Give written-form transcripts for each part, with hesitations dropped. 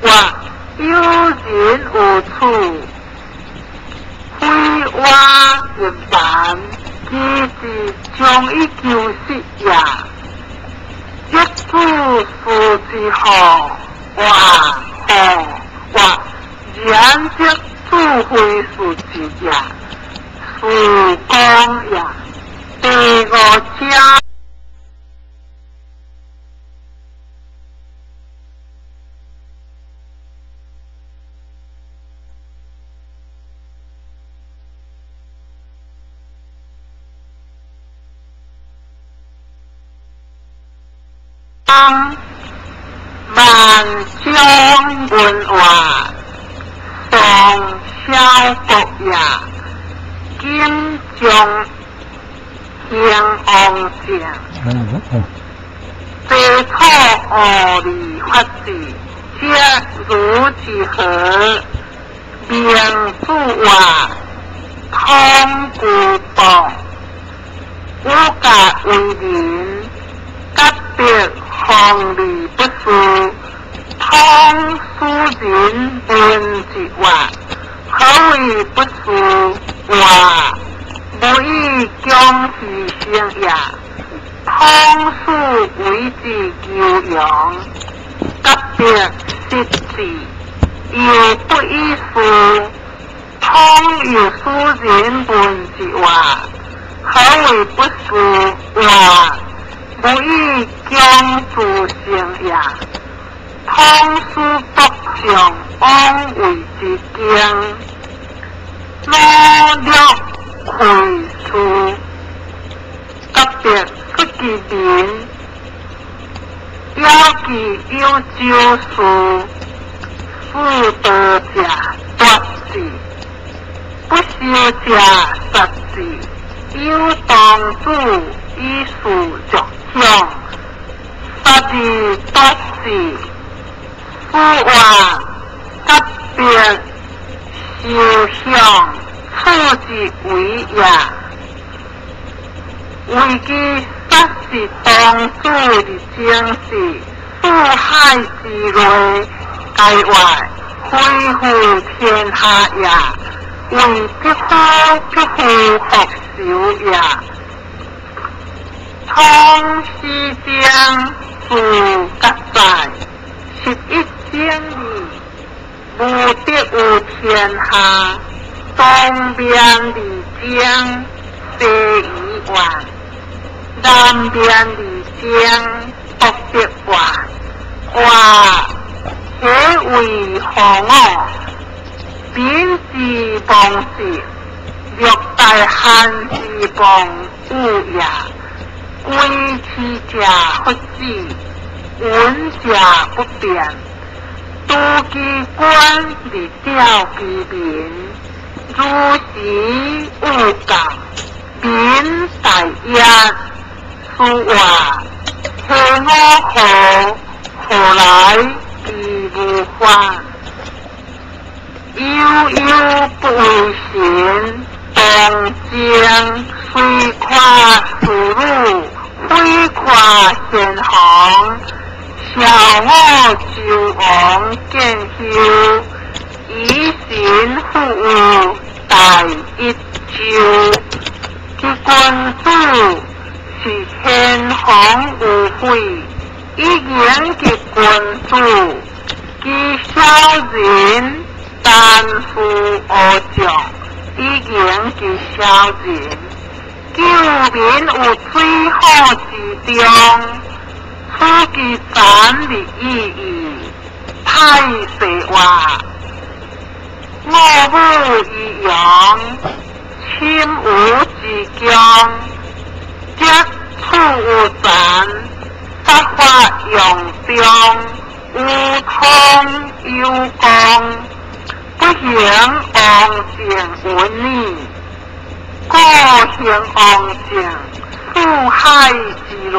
或有人有處，非我入凡，其是將以求實也。一子事之何，或何或然則智慧事之也，是講也。第五章。萬將文化上小國也，今將興王政，西楚五里法治，則如之何？明主話通舊邦，有甲為人，甲別方利不事，通使人問之話，何為不事？話無以強其性也。通使為之求陽，甲別失志，又不以事。通又使人問之話，何為不事？話無以強自性也。通使北上往為之經，努力愧事，甲別出其民，了其有酒事，使道者奪之，不修者殺之。有當主以事著想，殺之奪之。此話甲別修向處之為也。為其殺是當主的政事，四海之內皆外，恢復天下也。為匹夫匹婦復仇也。通西章自甲在11整里，無得有天下。東面二江西夷縣，南面二江北德縣。話何為何我？民之亡事，六大漢之亡物也。歸其者弗止，闻者不變。都機關而調其民，如是有教，民大業。此話何我何？何來其無還？悠悠不為神，東征雖誇思汝，非誇先皇。孝我周王建修，以神復有大一周。其君子是先皇有悔，以言其君子，其小人擔負惡將，以言其小人。救民有水火之中，此其殘的意義，太歲話，我母以陽，親無之強，則處有殘，殺法用中，有通有功，不行王政文理，故行王政，四海之內，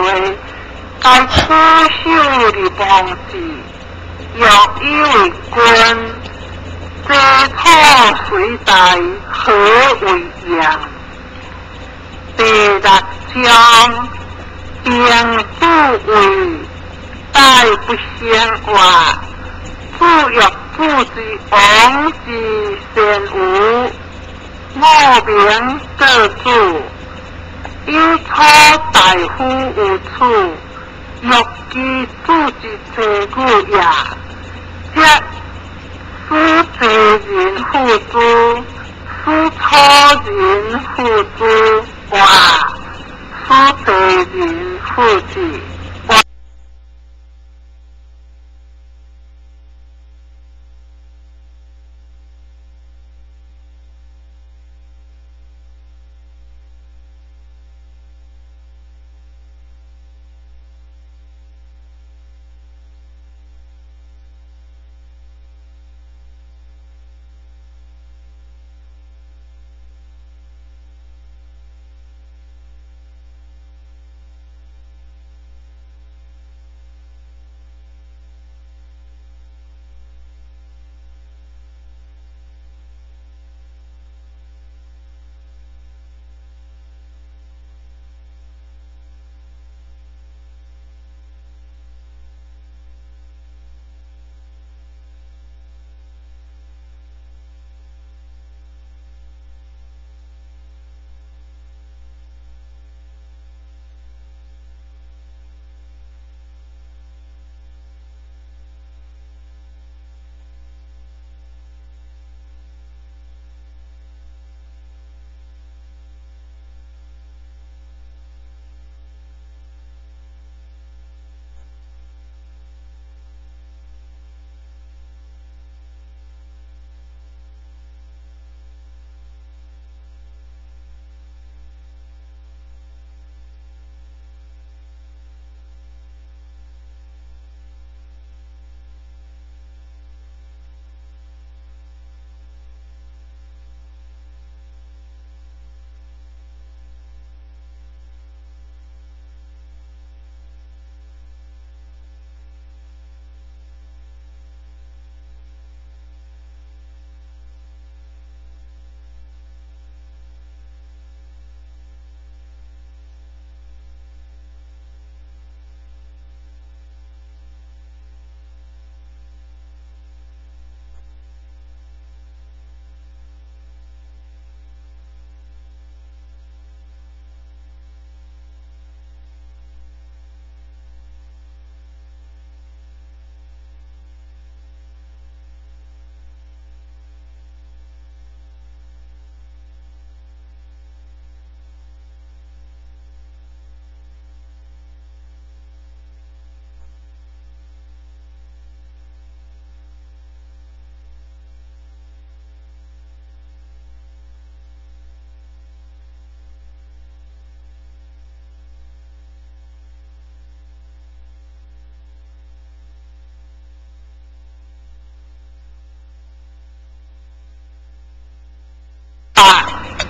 該苦守的王子，欲以為君，這楚雖大，何為焉？第六章，兵主位，大不先話，楚此欲主之王之先有，我名过主。有楚大夫有此，欲其主之妻女也，则使齐人付之，使楚人付之，或使齐人付之。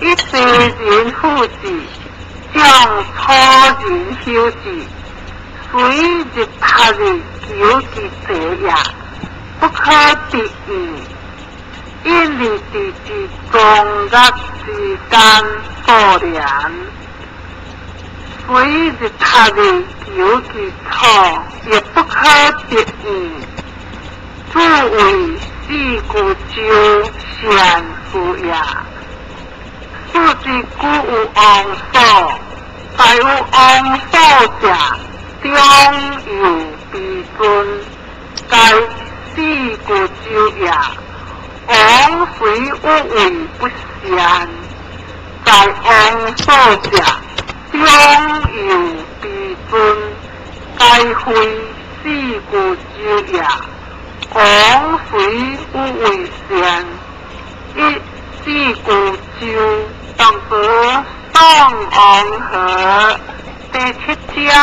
以齐人付之，将楚人休之，随日他日求其妻也，不可得已。因日伫之中乐之间数年，随日他日求其楚，亦不可得已。此为四句咒善事也。此之古有王所，在有王所者，中有卑尊，该四句咒也。王虽有为不善，在王所者，中有卑尊，该非四句咒也。王虽有为善，一四句咒。当作宋王和第七章，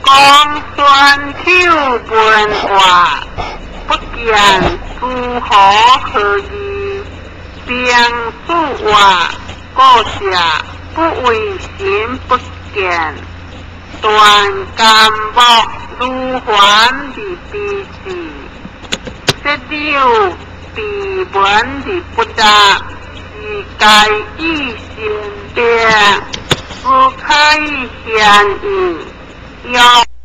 公孙丑文话，不见诸侯何意，兵主话，故者不为神不见，断干木如环的鼻子，这柳鼻文的不达。是该意心变，不可以显意，要。